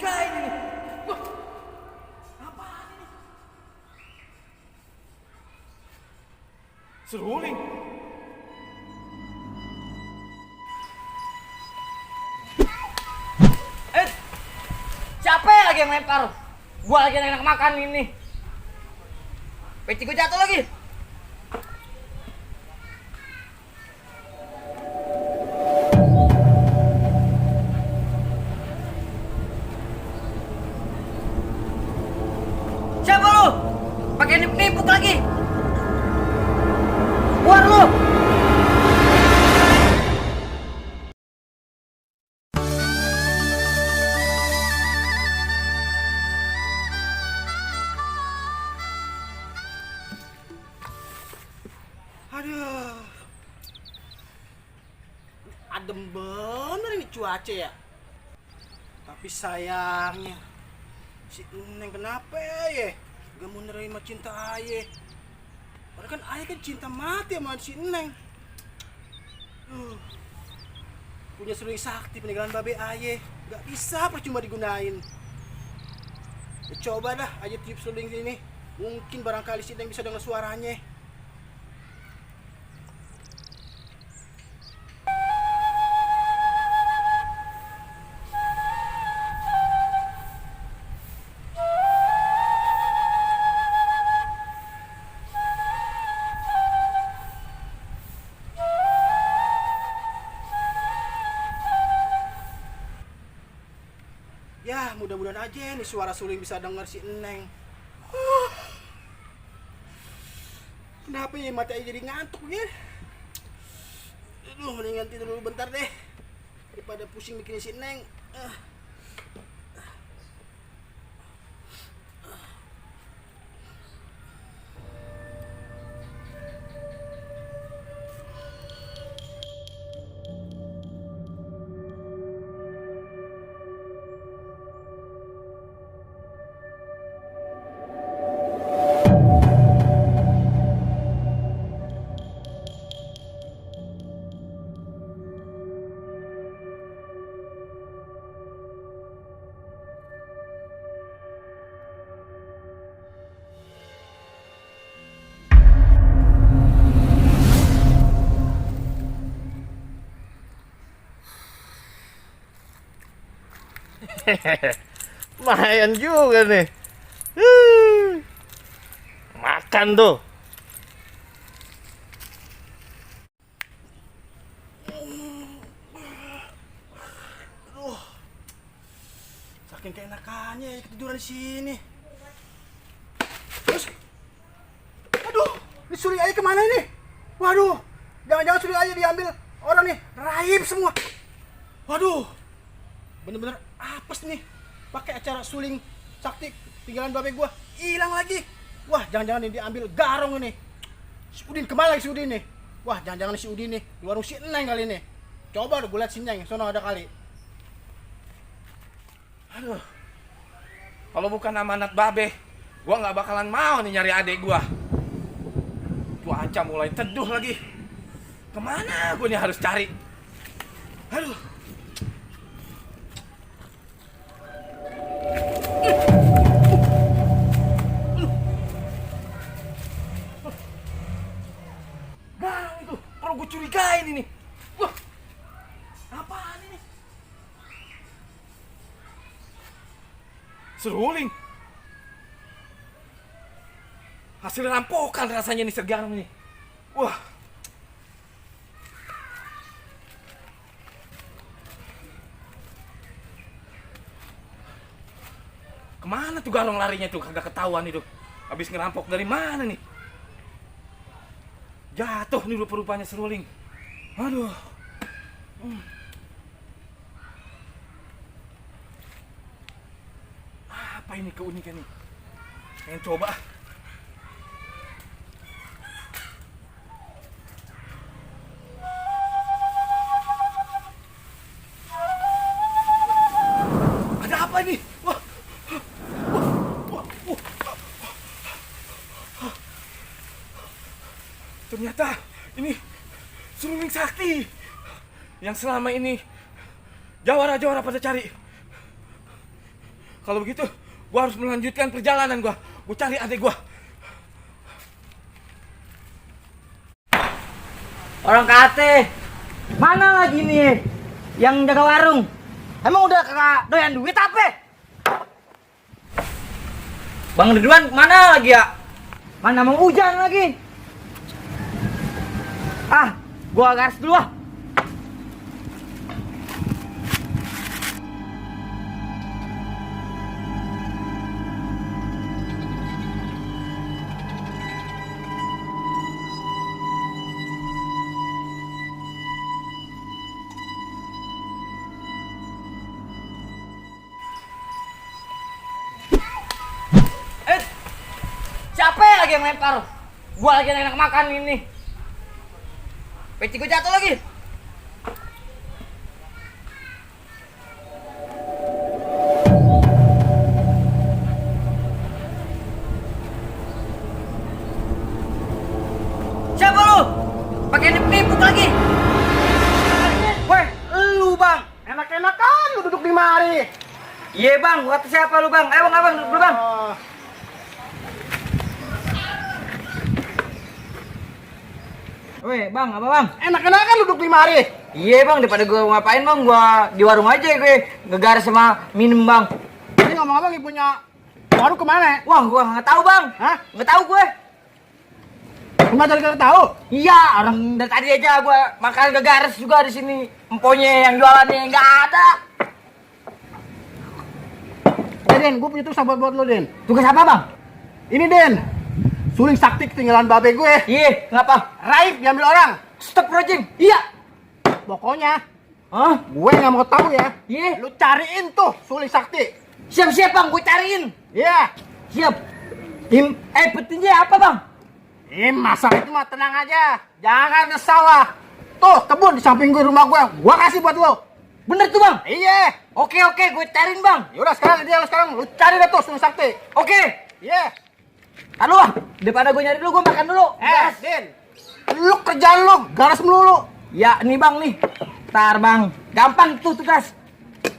curigain ini. Wah, apaan ini? Seruling. Siapa ya lagi yang lempar? Gua lagi enak makan ini. Peci gua jatuh lagi. Siapa lu? Pakai nimpuk lagi. Keluar lu. Aduh. Adem bener ini cuaca ya. Tapi sayangnya si Neng kenapa ya? Gak mau nerima cinta Aye. Padahal kan Aye kan cinta mati sama si Neng. Punya seruling sakti peninggalan babe Aye. Gak bisa percuma digunain. Ya, coba dah Aye tiup seruling ini. Mungkin barangkali si Neng bisa dengar suaranya. Ya, mudah-mudahan aja nih suara suling bisa denger si Neng. Kenapa ya mata aja jadi ngantuk ya? Aduh, mendingan tidur dulu bentar deh. Daripada pusing mikirin si Neng. Lumayan juga nih. Makan tuh. Aduh, saking keenakannya ya ketiduran di sini. Terus, aduh, ini suri Aye kemana ini? Waduh, jangan-jangan suri Aye diambil orang nih, raib semua. Waduh, bener-bener apes nih. Pakai acara suling sakti tinggalan babe gua hilang lagi. Wah, jangan-jangan ini diambil garong ini. Si Udin kemana lagi si Udin nih? Wah, jangan-jangan si Udin nih di warung si Neng kali ini. Coba gue liat si Neng, sono ada kali. Aduh. Kalau bukan amanat babe, gua nggak bakalan mau nih nyari adik gua. Cuaca mulai teduh lagi. Kemana gua nih harus cari? Aduh. Garang itu, kalau gue curigain ini. Wah, apaan ini? Seruling. Hasil rampokan rasanya nih segarang nih. Wah. Kemana tuh garong larinya tuh? Kagak ketahuan itu. Habis ngerampok dari mana nih? Jatuh nih rupa-rupanya seruling. Aduh. Apa ini keunikan nih? Pengen coba. Ada apa ini? Wah. Ternyata ini seruling sakti yang selama ini jawara-jawara pada cari. Kalau begitu, gua harus melanjutkan perjalanan gua. Gua cari adik gua. Orang kate, mana lagi nih yang jaga warung? Emang udah kagak doyan duit apa? Bang Ridwan mana lagi ya? Mana mau hujan lagi? Ah, gua garis dulu ah. Siapa lagi yang lempar? Gua lagi enak makan ini. Peci gua jatuh lagi. Siapa lu? Pakai nipu lagi. Weh, lu bang. Enak-enakan lu duduk di mari. Iya bang, kata siapa lu bang? Ayo bang, abang duduk dulu bang. Weh bang, apa bang? Enak-enakan lu duduk di mari. Iya bang, daripada gue ngapain bang, gue di warung aja gue ngegaris sama minum bang. Ini ngomong-ngomong ibunya warung kemana? Wah, gue nggak tahu bang. Hah? Nggak tahu gue. Cuma dari kagak tahu. Iya, orang dari tadi aja gue makan ngegaris juga di sini. Emponya yang jualannya nggak ada. Den, gue punya tuh sahabat buat lu, Den. Tugas apa bang? Ini, Den. Suling sakti ketinggalan babe gue. Iya, kenapa? Raib diambil orang. Stop rojing. Iya. Pokoknya, Hah? gue nggak mau tahu ya. Iya. Lu cariin tuh suling sakti. Siap-siap bang, gue cariin. Iya. Siap. Petinya apa bang? Masalah itu mah tenang aja. Jangan ke sawah. Tuh, kebun di samping gue rumah gue. Gue kasih buat lu. Bener tuh bang. Iya. Oke, gue cariin bang. Yaudah sekarang lu cari deh tuh suling sakti. Oke. Iya. Aduh, ah. Daripada gue nyari dulu, gue makan dulu. Din. Lu kerjaan lu garas melulu. Ya, nih bang nih. Ntar bang, gampang tuh tugas.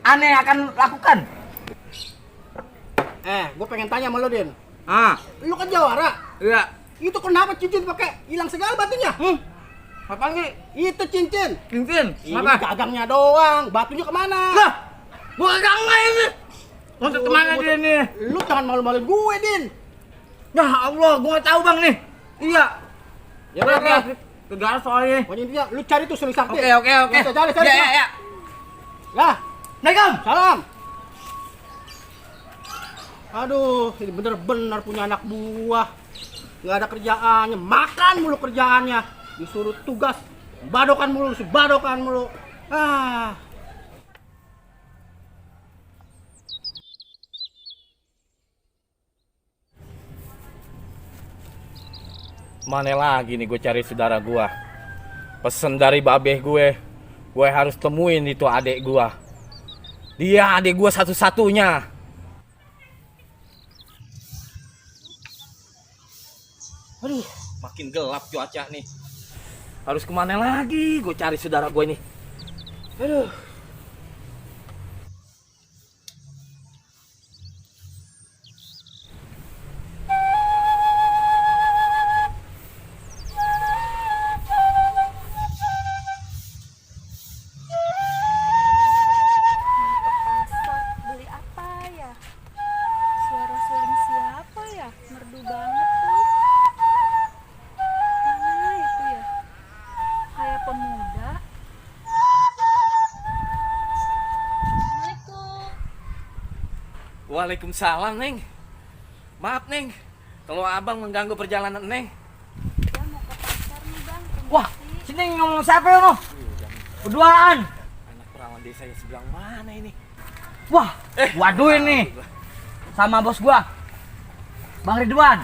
Aneh akan lakukan. Gue pengen tanya sama lu, Din. Ah, Lu kan jawara. iya. Itu kenapa cincin pakai hilang segala batunya? Apa nih? Itu cincin. Cincin? Ini gagangnya doang, batunya kemana? Lah, gue kagak ini. Untuk kemana dia nih? Lu jangan malu-maluin gue, Din. Ya Allah, gue nggak tahu bang nih. Iya. Ya udah, oke. Kegaras soalnya. Pokoknya intinya lu cari tuh suling sakti. Oke. Cari. Ya. Lah, Assalamualaikum. salam. Aduh, ini bener-bener punya anak buah. Nggak ada kerjaannya, makan mulu kerjaannya. Disuruh tugas, badokan mulu. Ah. Mana lagi nih gue cari saudara gue. Pesen dari babeh gue. Gue harus temuin itu adik gue. Dia adik gue satu-satunya. Aduh, makin gelap cuaca nih. Harus kemana lagi gue cari saudara gue nih. Aduh. Pasar beli apa ya? Suara suling siapa ya? Merdu banget tuh. Mana itu ya? Kayak pemuda. Assalamualaikum. Waalaikumsalam, Neng. Maaf, Neng. Kalau abang mengganggu perjalanan Neng. Ya mau ke pasar nih bang. Wah, Permisi. sini ngomong siapa ya lo? Berduaan. Anak perawan desa yang sebelah mana ini? Wah, waduh ini. Sama bos gua, Bang Ridwan.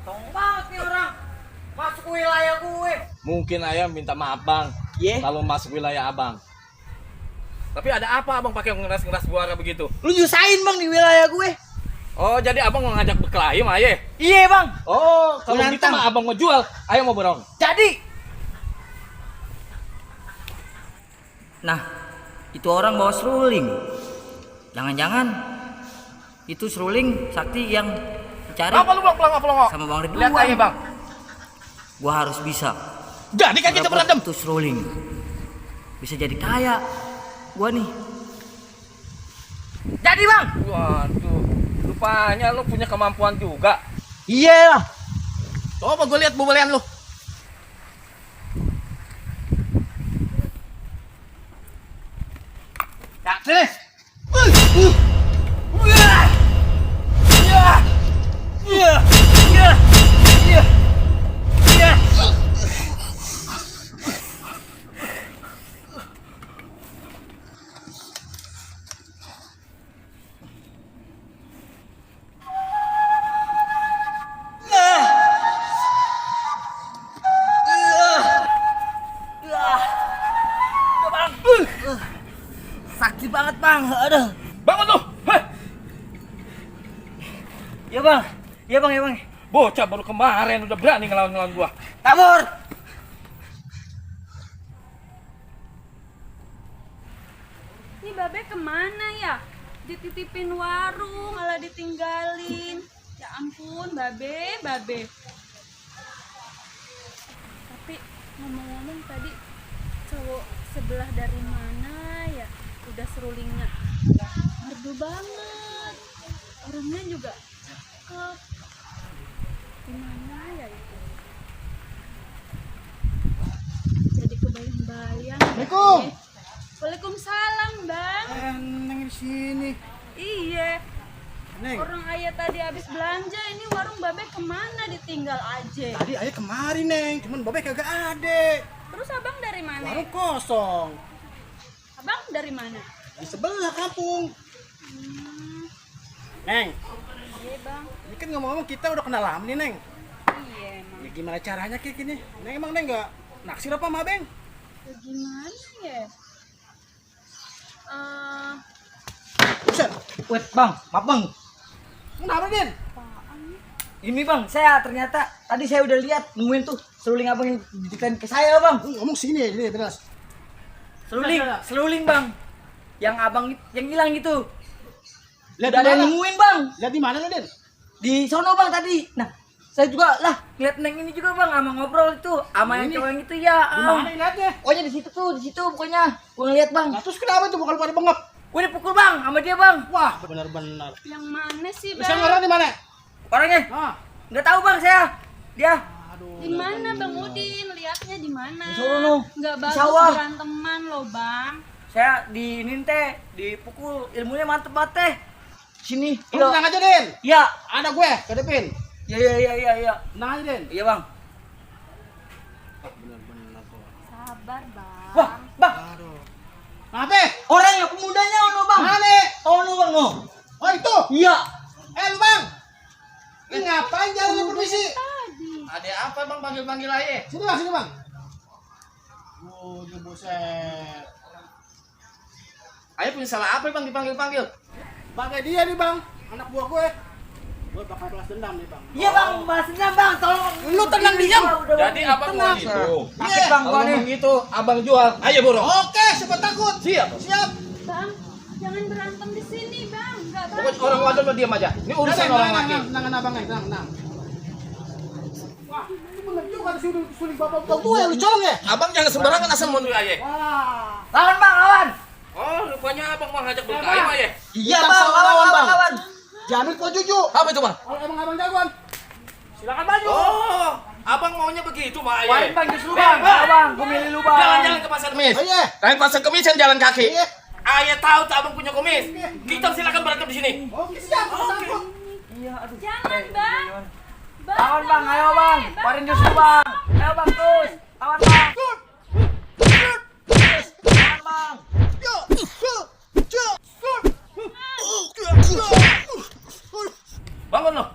Tong banget nih orang. Masuk wilayah gue. Mungkin ayam minta maaf, Bang. Ye? Kalau masuk wilayah abang. Tapi ada apa abang pakai ngeras-ngeras suara begitu? Lu nyusahin bang di wilayah gue. Oh, jadi abang mau ngajak berkelahi sama ayah? Iya bang. Oh, kalau Menantang. gitu mah abang mau jual, ayo mau borong. Jadi. Nah, itu orang bawa seruling. Jangan-jangan itu seruling Sakti yang dicari Apa lu bang pelongo? sama Bang Ridwan. Lihat aja bang. Gua harus bisa Jadi kan kita berantem. itu seruling. Bisa jadi kaya gua nih. Jadi bang. Waduh, rupanya lu punya kemampuan juga. Iya. Coba gue lihat bubalean lu. Ya, sini. Sakit banget bang. Aduh. Bangun lu. Hei, Ya bang. Ya bang. bocah baru kemarin udah berani ngelawan gua. Kabur. Ini Babe kemana ya? Dititipin warung, malah ditinggalin. Ya ampun, Babe. Tapi ngomong-ngomong tadi cowok sebelah dari mana ya? Udah serulingnya merdu banget. Orangnya juga cakep. Gimana ya itu? Jadi kebayang-bayang. Assalamualaikum. Waalaikumsalam, Bang. Neng di sini. Iya. Neng. Orang ayah tadi habis belanja, ini warung Babe kemana ditinggal aja? Tadi ayah kemari neng, cuman babe kagak ada. Terus abang dari mana? Warung kosong. Abang dari mana? Di sebelah kampung. Neng, Iya bang. ini kan ngomong-ngomong kita udah kenal lama nih neng. Iya emang. Ya, gimana caranya kayak gini? Neng emang neng nggak naksir apa sama abeng? Ya, gimana ya? Buset, Wait bang, maaf bang. kenapa Din? Apaan nih? Ini bang, saya ternyata tadi saya udah lihat nemuin tuh seruling abang yang dititipin ke saya bang. Ngomong sini ya, ini beras. Seruling bang. Yang abang yang hilang gitu. Lihat Udah di ada yang mana? nemuin bang. Lihat di mana lo Din? Di sono bang tadi. Nah, saya juga lah ngeliat neng ini juga bang sama ngobrol itu sama yang Ini? cowok yang itu ya. Di mana lihatnya? Pokoknya di situ pokoknya gua ngeliat bang. Nah, terus kenapa tuh bukan pada bengap? Gua dipukul bang sama dia bang. Wah, benar-benar. Yang mana sih Bisa bang? ngorong di mana? Orangnya Ah, nggak tahu bang saya. Dia aduh. Di mana Bang Udin? Lihatnya di mana? Di sono. Nggak Di bagus sawah. beranteman loh bang. saya di ninte dipukul ilmunya mantep banget teh. Sini. Lu tenang aja Din. Iya. Ada gue, kedepin. Iya. Tenang aja Din. Iya bang. Benar-benar tuh. Sabar bang. Wah, bang. Aduh. Kenapa? Orangnya pemudanya ono bang. Mana? Ono bang oh. Oh itu. Iya. Lu bang. Ini ngapain jalan permisi? Tadi. Ada apa bang panggil aja? Sini bang. Buset. Ayo punya salah apa bang dipanggil? Pakai dia nih bang, anak buah gue. Gue bakal balas dendam nih bang. Iya bang, bahasnya bang, tolong. Lu tenang diam. Jadi abang mau Tenang. gitu. Sakit bang Kalau gua nih. ngomong gitu, abang jual. Ayo borong. Oke, siapa takut? Siap. Siap. Bang, jangan berantem di sini bang. Nggak Pokoknya bagus. orang wadah lo diam aja. Ini urusan orang laki. Tenang abang, tenang. Wah, ini bener juga ada suling bapak tua ya, lu colong ya? Abang jangan sembarangan asal mau aja. Wah. Lawan bang, lawan. Oh, rupanya abang mau ngajak Bang. berkaya ya. Iya Kita bang, lawan, Bang. lawan. Jamin kau jujur. Apa itu bang? Kalau emang abang jagoan, silakan maju. Oh, abang maunya begitu pak. Warin bang, justru bang. Bang, gua milih lu bang. Jalan-jalan ke pasar kemis. Oh iya. Kalian pasar kemis yang jalan kaki. Iya. Ayah tahu tuh abang punya kemis. Kita silakan berantem di sini. Oke, siap. Takut. Iya, aduh. Jangan bang. Lawan bang, ayo bang. Warin justru bang. Ayo bang, terus. Lawan bang. Lawan bang. Bangun lo.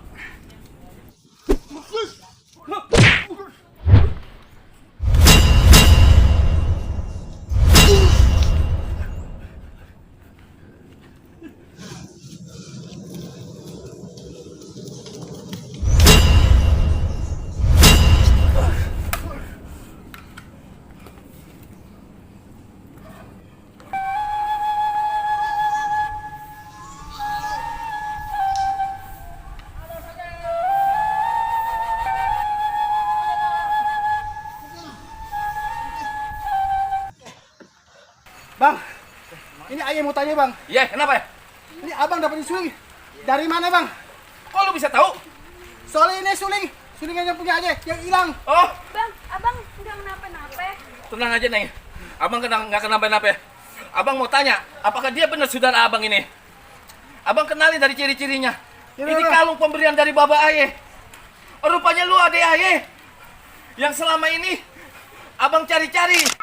Bang, ini ayah mau tanya bang. Iya, kenapa ya? Ini abang dapat suling dari mana bang? Kok lu bisa tahu? Soalnya ini suling yang punya aja, yang hilang. Oh, Bang, abang nggak kenapa-napa. tenang aja Neng. Abang nggak kenapa-napa ya. Abang mau tanya, apakah dia benar saudara abang ini? Abang kenali dari ciri-cirinya. Ya, Ini Bang. kalung pemberian dari Baba Aye. Oh, rupanya lu adek Aye yang selama ini abang cari-cari.